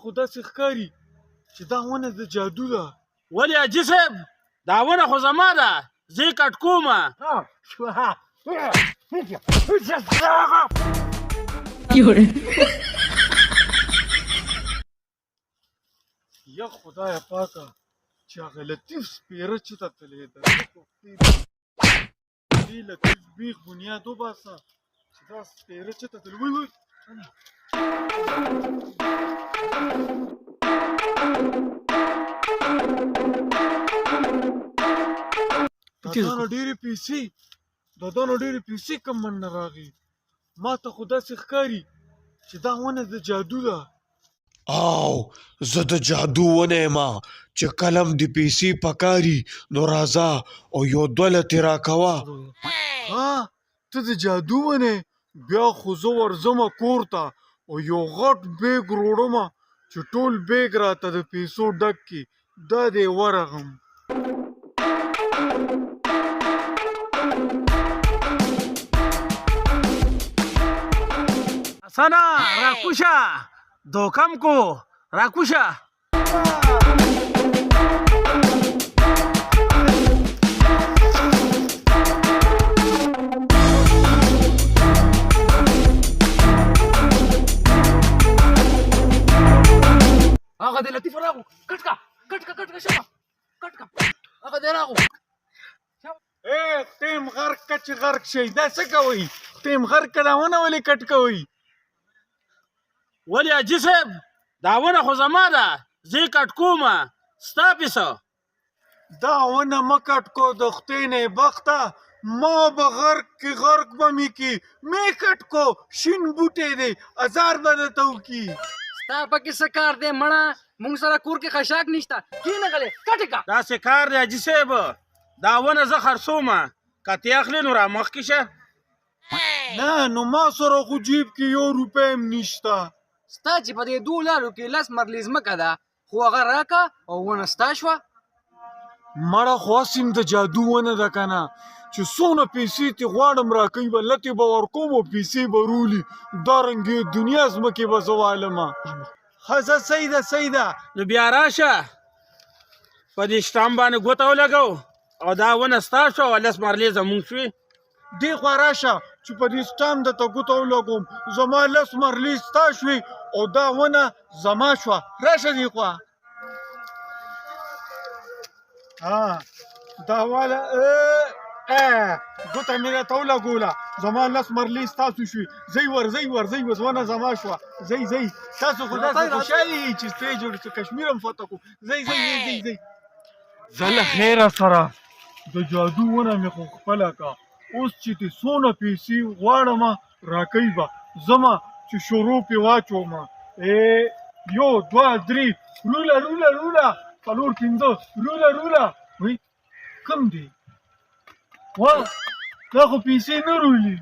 خو داسې ښکاري چې دا ونه د جادو ده. ولې حاجي صاحب، دا ونه خو زما ده، زه یې کټ کوم. یا خدایه پاکه، چې هغه لطیف سپېره چې ته تللی ده، دې لطیف بیخ بنیاد وباسه چې دا سپېره چې ته تللی. وای وای، دا دانه ډېرې پیسې، دا دانه ډېرې پیسې کوم من نه راغی. ما ته خو داسې ښکاري چې دا ونه د جادو ده. او زه د جادو ونه یم، چې کلم دې پیسې پکاري نو راځه او یو دوه لتې راکوه. ها، ته د جادو ونه؟ بیا خو زه ورځمه کور ته او یو غټ بیګ روړمه چې ټول بیګ راته د پیسو ډک کړي. دا دی ورغم. حسنه، راکوشه، دوکم کو، راکوشه. هغه د لطیف راغو، کټکا کټکا کټکا، شابه کټکا، هغه دی راغو. اے تیم غرق که چې غرق شئ، دا څه کوئ؟ تیم غرق که، دا ونه ولې کټ کوئ؟ ولې حاجي صاحب، دا ونه خو زما ده، زه یې کټ کوم، ستا پې څه؟ دا ونه مه کټ کو، د خدای نه بخته ما به غرق کی، غرق به مې کی. مې کټ کو، شین بوټی دی، ازار به درته وکړي. ستا پکې څه کار دی مړه؟ مونږ سره کور کې خشاک نشته، کینه غلې، کټې کا. داسې کار دی حاجي صاحب، دا ونه زه خرڅوم، که تې اخلې نو رامخکې شه. نه نو ما سره خو جیب کې یو روپۍ هم نشته. ستا چې په دې دوو لارو کې لس مرلې ځمکه ده، خو هغه راکه او ونه ستا شوه. مړه خو هسې هم د جادو ونه ده که نه، چې څونه پیسې ترې غواړم راکوي به، لتې به ورکوم او پیسې به رولي. دا رنګې دنیا ځمکې به زه والم. ښه ځه، صحیح ده، صحیح ده. نو بیا راشه، په دې شټام باندې ګوته ولګو او دا ونه ستا شوه او لس مرلې زمونږ شوې. دې خوا راشه چې په دې سټام درته ګوته ولګوم، زما لس مرلې ستا شوې او دا ونه زما شوه. راشه دې خوا. ها، دا واله ګوته مې درته ولګوله، زما لس مرلې ستاسو شوې. ځئ ورځئ ورځئ، اوس ونه زما شوه. ځئ ځئ، تاسو خو داسې خوشحاله یئ چې سپی جوړ چې کشمیر هم فتح کړو. ځئ ځئ ځئ ځئ ځئ. زه له خیره سره د جادو ونه مې خو خپله کا. اوس چې دې څونه پیسې غواړم راکوي به. ځمه چې شروع پې واچوم. ای، یو، دوه، درې، روله روله روله، څلور، پنځه، روله روله. وی، کم دی؟ وا، دا خو پیسې نه رولي.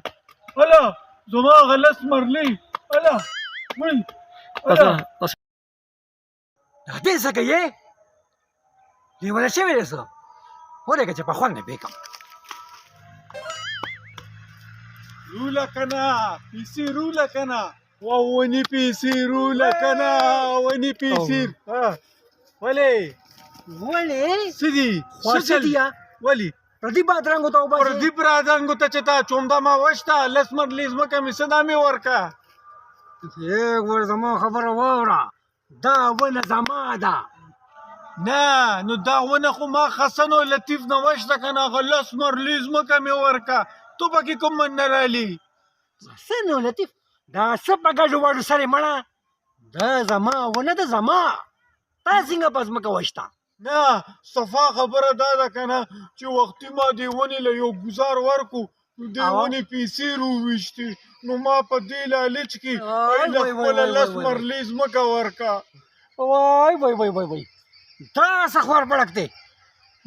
هله، زما هغه لس مرلې. هله، وی، هله. دې څه کوي؟ لیونی شوی دی څه؟ ولېږه چې په خوند یې پرې کړم. روله که نه پیسې، روله که نه، ونی پیسې روله که نه، ونی پیسې. ولې؟ ولې؟ څه دي؟ څه څه دي؟ ولې پردي بادرنګو ته وباسې؟ پردي برادرنګو ته چې تا چومده ما وشته، لس مرلې ځمکه مې څه، دا مې ورکه. یو ور زما خبره واوره، دا ونه زما ده. نه نو دا ونه خو ما حسن او لطیف نه وشته که نه، هغه لس مرلې ځمکه مې ورکه، ته پکې کوم من نه رالي. حسن او لطیف دا څه په ګډو وډو سرې مړه؟ دا زما ونه ده، زما. تا څنګه په ځمکه وشته؟ نه، صفا خبره دا ده که نه چې وختي ما دې ونې له یو ګزار ورکو، نو دې ونې پیسې روویشتې، نو ما په دې لالچ کې ایله خپله لس مرلې ځمکه ورکه. وای وای وای وای وای، دا څه خوار بړک دی،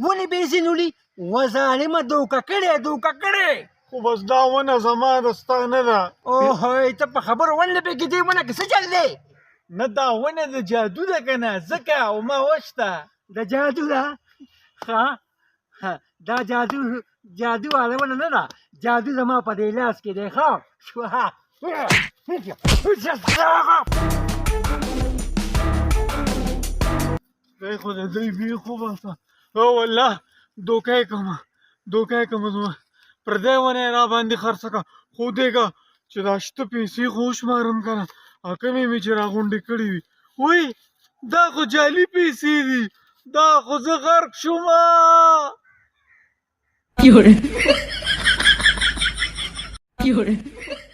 ونې پیسې نیولي. و ظالمه، دوکه کړې، دوکه کړې. خو بس دا ونه زما ده، ستا نه ده. اوهوی، ته په خبرو ونه پېږي، دې ونه کې څه چل دی؟ نه، دا ونه د جادو ده که نه، ځکه او ما وشته. د جادو ده؟ ښه، دا جادو جادو واله ونه نه ده، جادو زما په دې لاس کې دی. ښه. دی خو د دوی بیخ وباسه. او والله دوکه یې کومه، دوکه یې کومه، زما پردی ونه یې راباندې خرڅه کړه. خو دېږه چې دا شته پیسې خو وشمارم که نه، کومې مې چې راغونډې کړې وي. وی دا خو جعلي پیسې دي، دا خو زه غرق شوم. 有人，有人。